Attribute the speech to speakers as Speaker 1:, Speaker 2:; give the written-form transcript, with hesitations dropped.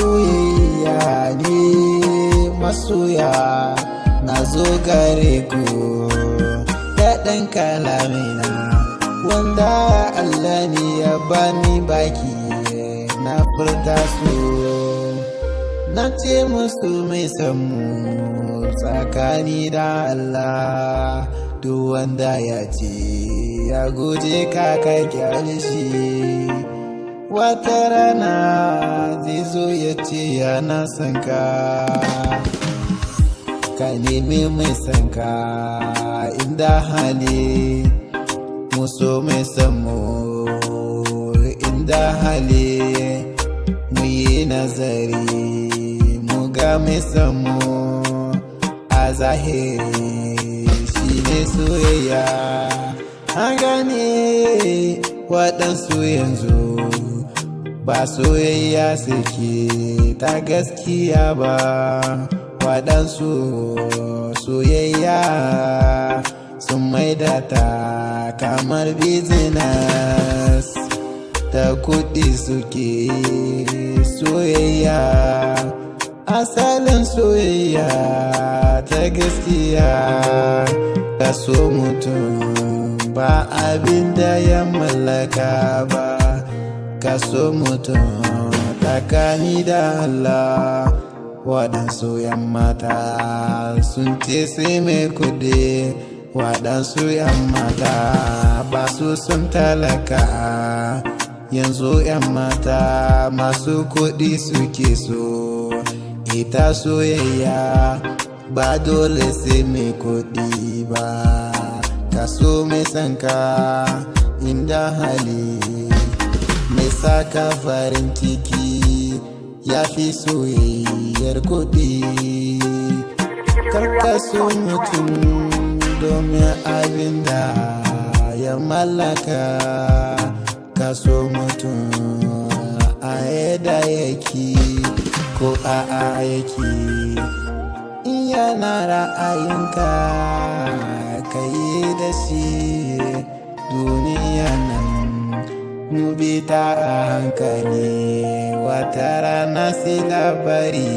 Speaker 1: Soyayya ne masoya, na zo gare ku da ɗan kalamina wanda Allah ne ya bani baki na furta su. Na ce musu mai samu tsakani da Allah, duk wanda ya ce ya guje ka, ka kyale shi. Wata rana zai zo ya ce yana son ka. Ka nemi mai son ka inda hali, muso mai samu inda hali, mu yi nazari mu ga mai samu a zahiri shi ne soyayya. An gane waɗansu yanzu ba soyayya suke ta gaskiya ba. Waɗansu soyayya sun maida ta kamar business, da kuɗi suke soyayya. Asalin soyayya ta gaskiya, ka so mutum ba abin da ya mallaka ba, ka so mutum tsakani da Allah. Waɗansu 'yan mata sun ce sai mai kuɗi, waɗansu 'yan mata ba su son talaka. Yanzu 'yan mata masu kuɗi suke so. Ita soyayya ba dole sai mai kuɗi ba, ka so mai son ka inda hali, mai saka farin ciki ya fi soyayyar kuɗi. Karka so mutum domin abin da ya mallaka, ka so mutum a yadda yake ko a yake. In yana ra'ayinka, ka yi da shi. Duniya nan mu bi ta a hankali, wata rana sai labari.